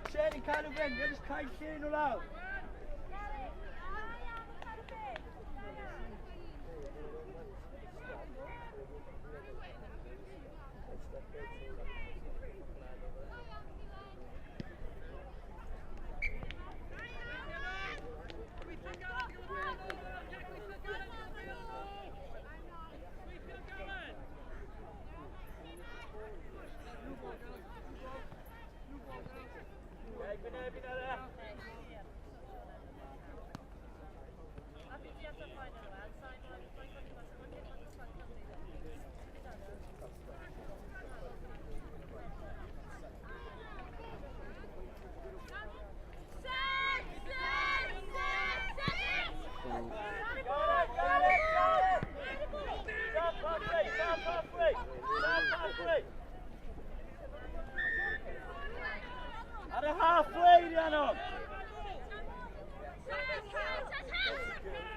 Chen yn cadw fynd, ie, just cael lle nhw lawr.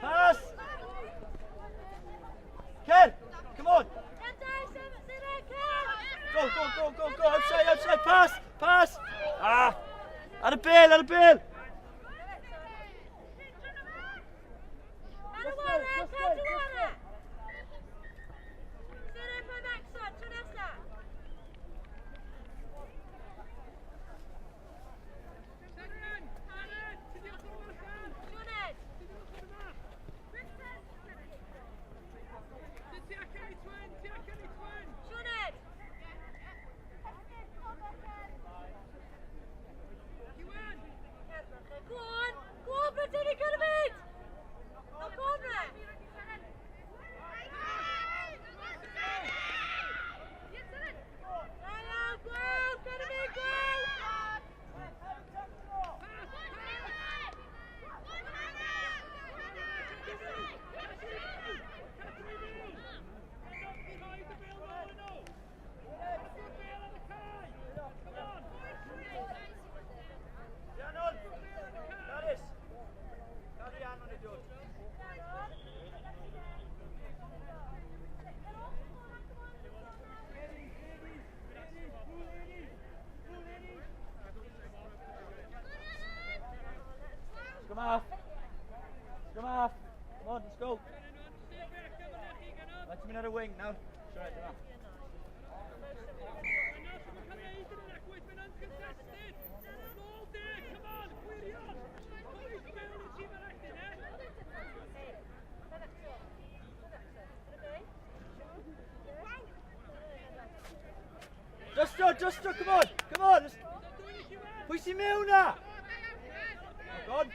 Pass! Ken, come on! Go, go, go, go, go! Outside, outside, pass, pass! Ah! Ar y bel, ar y bel! Come off. Come off. Come on, let's go. Let's him another wing now. Sorry, dyna. Justo, Justo, come on, come on. Pwy sy'n mewn na? Oh God.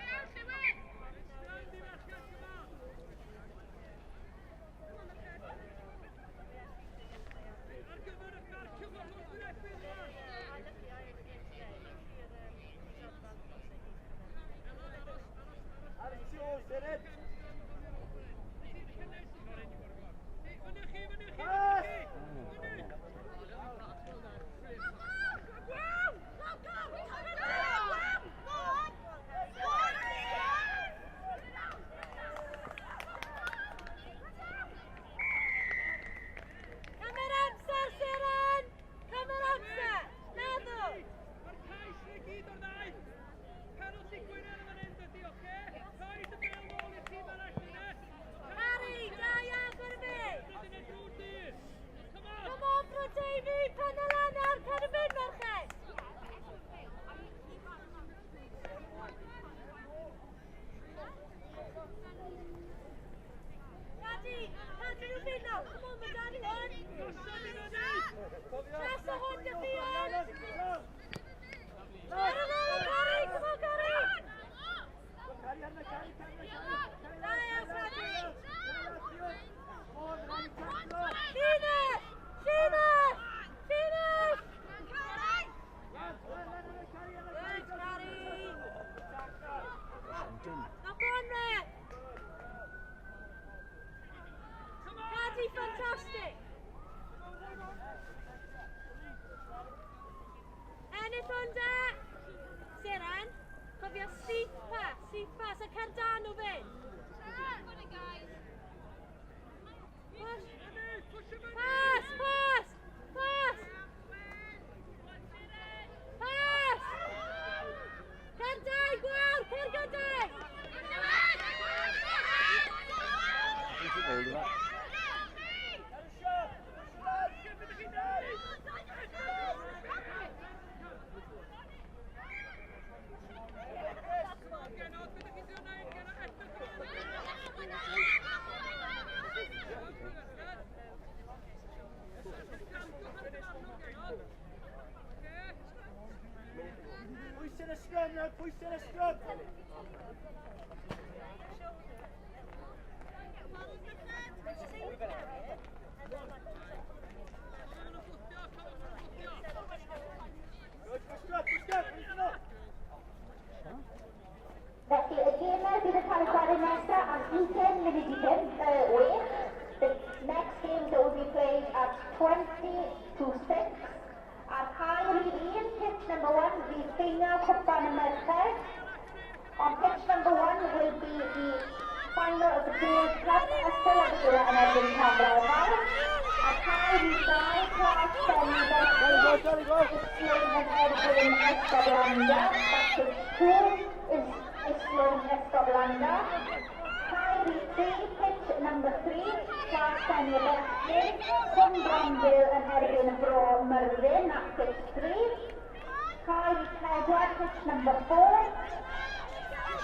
yna, pwysau yn y sgrym. Good, push up, push up, push up. Felly, y gemau bydd yn cael eu chwarae nesaf am 20 munud i 5, 6. The next game that will be played at 20 to 6. Ar cae rhif 1, pitch number 1, fydd ffeinal Cwpan y Merched. On pitch number 1 will be the final of the Girls Cup, Ysgol Aberdare yn erbyn Llanfrothen. Ar cae rhif 2, Plas Fenni Islwyn yn erbyn Esgob Llandaf. That's pitch 2 is Islwyn Esgob Llandaf. Cae rhif 3, pitch number 3, Plas Fenni Bechgyn, Cwm Brombil yn erbyn Bro Myrddin at pitch 3. Cae rhif 4, pitch number 4,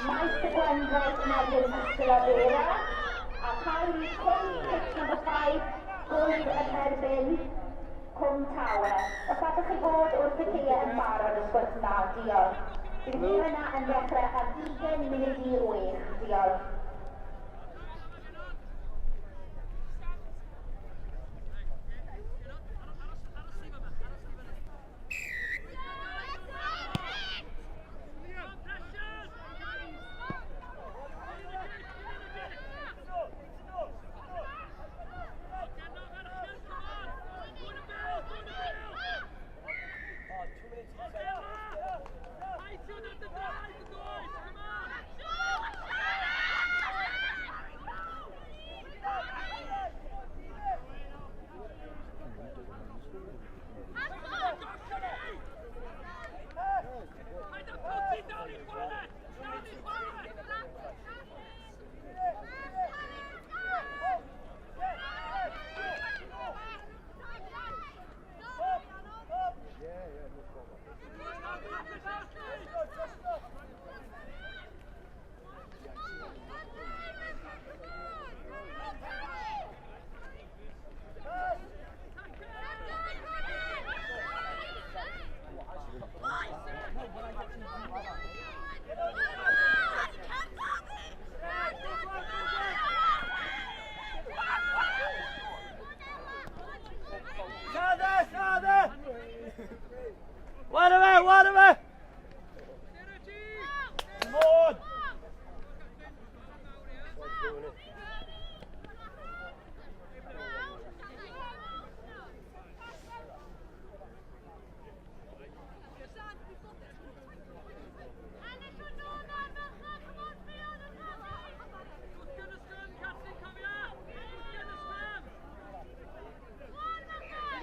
Maes y Gwendraeth yn erbyn Ysgol Abera. A cae rhif 5, pitch number 5, Gŵyr yn erbyn Cwm Tawe. Os allwch chi fod wrth y caeau yn barod os gwelwch yn dda, diolch. Bydd y gêm yna yn dechrau am 20 munud i 6. Diolch. Sada, sada! Wara fe, wara fe! Come on!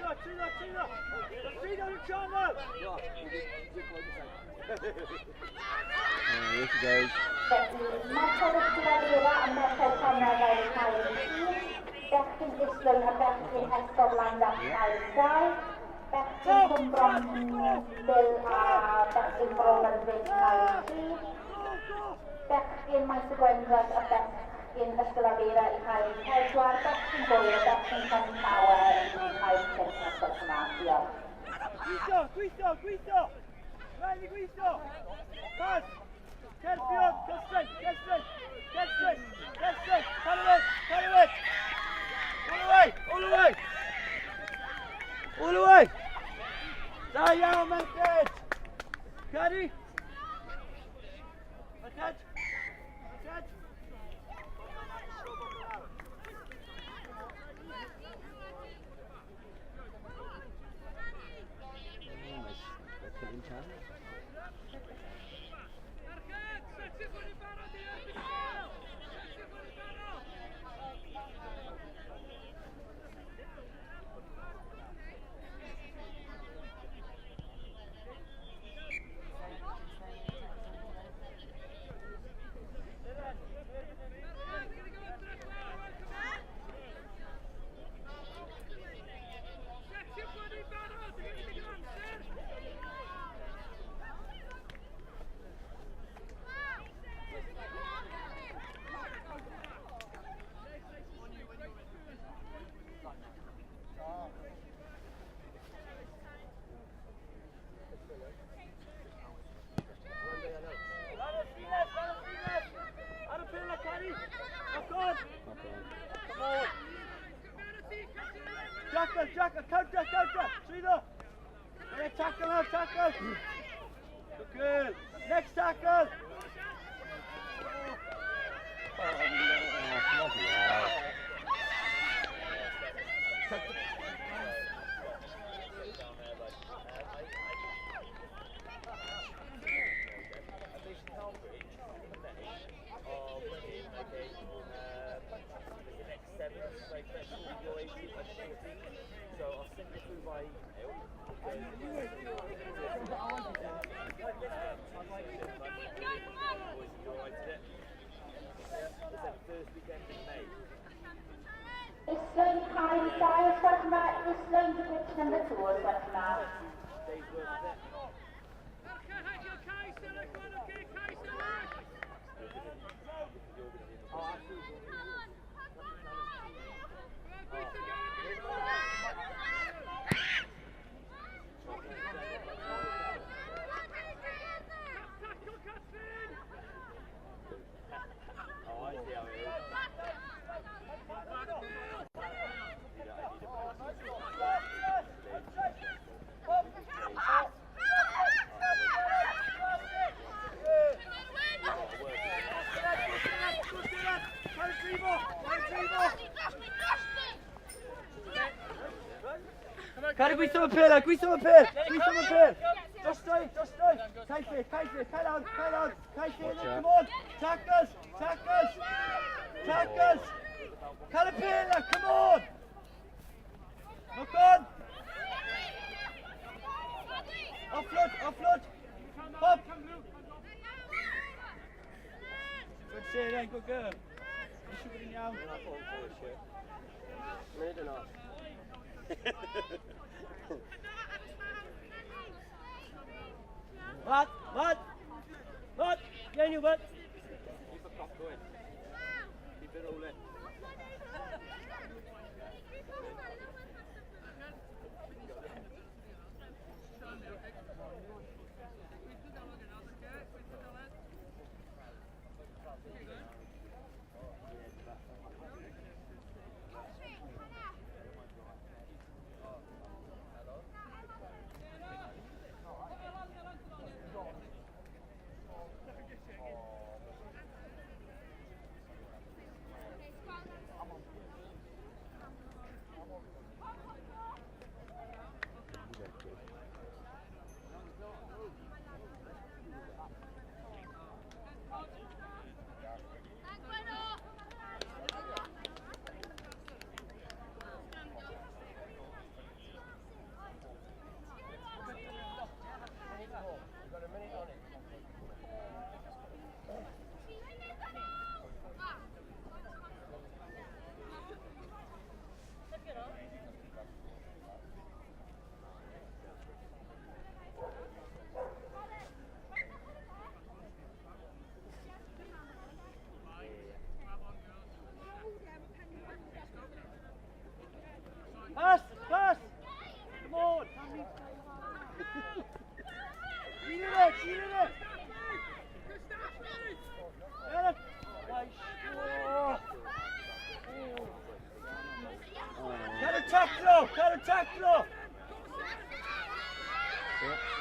Three up, three up, three up. 3 down the There she goes. Felly, Merched Ysgol Abera a Merched Conrad ar y cae 1, Bechgyn Islwyn a Bechgyn Esgob Llandaf cae 2, Bechgyn Cwm Brombil a Bechgyn Bro Myrddin cae 3, Bechgyn Maes y Gwendraeth a Bechgyn Ysgol Abera i cae 4, Bechgyn Gŵyr a Bechgyn Cwm Tawe i cae 5. Os gwelwch yn dda. Diolch. Gweithio, gweithio, gweithio! Rhaid i gweithio! Pas! Cerfion, get straight, get straight, get straight, get straight, carry it, carry it! All the way, all the way! All the way! Da iawn, Merched! Cari! Merched! Merched! Nice. Killing chance. Jack, counter, counter. Trwyddo. Yeah, tackle now, tackle. Good girl. Next tackle. Oh, no. Bloody hell. So I'll send it through by email. Islwyn cael 2 os gwelwch yn dda, Islwyn to pitch number 2 os gwelwch yn dda. Cari gweithio am y pel, gweithio am y pel, gweithio am y pel. Drosto i, drosto i. Cael lle, cael lle, cael on, cael on, cael lle, come on. Tackles, tackles, tackles. Cael y pel, come on. Knock on. Offload, offload. Pop. Good save then, good girl. Siwr yn iawn. Minute and a half. Matt, Matt, Matt, get you, Matt. Keep the clock going. Keep it rolling. Pass, pass. Come on. Eat it, eat it. Got a tackle, got a tackle. Yeah.